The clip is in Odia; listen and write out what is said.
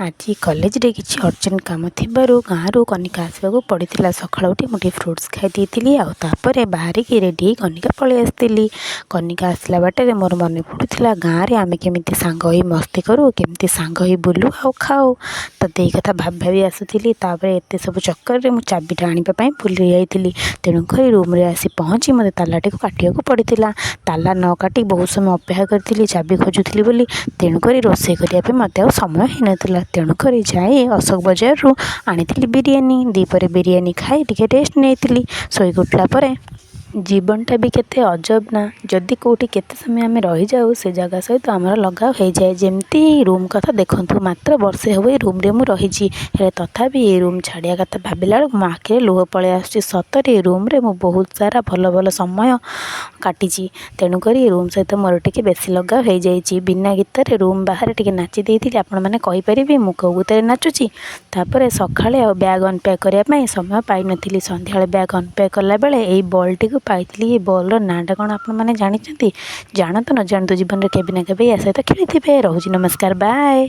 ଆଜି କଲେଜରେ କିଛି ଅର୍ଜେଣ୍ଟ କାମ ଥିବାରୁ ଗାଁରୁ କନିକା ଆସିବାକୁ ପଡ଼ିଥିଲା। ସକାଳୁ ଉଠି ମୁଁ ଟିକେ ଫ୍ରୁଟ୍ସ ଖାଇ ଦେଇଥିଲି ଆଉ ତାପରେ ବାହାରିକି ରେଡ଼ି ହେଇ କନିକା ପଳେଇ ଆସିଥିଲି। କନିକା ଆସିଲା ବାଟରେ ମୋର ମନେ ପଡ଼ୁଥିଲା, ଗାଁରେ ଆମେ କେମିତି ସାଙ୍ଗ ହେଇ ମସ୍ତି କରୁ, କେମିତି ସାଙ୍ଗ ହେଇ ବୁଲୁ ଆଉ ଖାଉ। ତ ଏଇ କଥା ଭାବି ଭାବି ଆସୁଥିଲି। ତାପରେ ଏତେ ସବୁ ଚକ୍କରରେ ମୁଁ ଚାବିଟା ଆଣିବା ପାଇଁ ଭୁଲି ଯାଇଥିଲି। ତେଣୁକରି ରୁମ୍ରେ ଆସି ପହଞ୍ଚି ମୋତେ ତାଲାଟିକୁ କାଟିବାକୁ ପଡ଼ିଥିଲା। ତାଲା ନ କାଟି ବହୁତ ସମୟ ଅପେକ୍ଷା କରିଥିଲି, ଚାବି ଖୋଜୁଥିଲି ବୋଲି। ତେଣୁକରି ରୋଷେଇ କରିବା ପାଇଁ ମୋତେ ଆଉ ସମୟ ହେଇନଥିଲା। ତେଣୁକରି ଯାଇ ଅଶୋକ ବଜାରରୁ ଆଣିଥିଲି ବିରିୟାନୀ। ଦ୍ୱିପହରେ ବିରିୟାନୀ ଖାଇ ଟିକେ ରେଷ୍ଟ ନେଇଥିଲି ଶୋଇକି ଉଠିଲା ପରେ। ଜୀବନଟା ବି କେତେ ଅଜବ ନା? ଯଦି କେଉଁଠି କେତେ ସମୟ ଆମେ ରହିଯାଉ, ସେ ଜାଗା ସହିତ ଆମର ଲଗାବ ହେଇଯାଏ। ଯେମିତି ରୁମ୍ କଥା ଦେଖନ୍ତୁ, ମାତ୍ର ବର୍ଷେ ହେବ ଏଇ ରୁମ୍ରେ ମୁଁ ରହିଛି। ହେଲେ ତଥାପି ଏ ରୁମ୍ ଛାଡ଼ିବା କଥା ଭାବିଲା ବେଳକୁ ମୋ ଆଖିରେ ଲୁହ ପଳେଇ ଆସୁଛି। ସତରେ ଏ ରୁମ୍ରେ ମୁଁ ବହୁତ ସାରା ଭଲ ଭଲ ସମୟ କାଟିଛି। ତେଣୁକରି ଏ ରୁମ୍ ସହିତ ମୋର ଟିକେ ବେଶୀ ଲଗାବ ହେଇଯାଇଛି। ବିନା ଗୀତରେ ରୁମ୍ ବାହାରେ ଟିକେ ନାଚି ଦେଇଥିଲି। ଆପଣମାନେ କହିପାରିବେ ମୁଁ କେଉଁ ଗୀତରେ ନାଚୁଛି? ତାପରେ ସକାଳେ ଆଉ ବ୍ୟାଗ୍ ଅନପ୍ୟାକ୍ କରିବା ପାଇଁ ସମୟ ପାଇନଥିଲି। ସନ୍ଧ୍ୟାବେଳେ ବ୍ୟାଗ୍ ଅନପ୍ୟାକ୍ କଲାବେଳେ ଏଇ ବଲ୍ଟିକୁ ପାଇଥିଲି। ଏଇ ବଲ୍ର ନାଁଟା କ'ଣ ଆପଣମାନେ ଜାଣିଛନ୍ତି? ଜାଣନ୍ତୁ ନ ଜାଣନ୍ତୁ, ଜୀବନରେ କେବେ ନା କେବେ ୟା ସହିତ ଖେଳିଥିବେ। ରହୁଛି, ନମସ୍କାର, ବାଏ।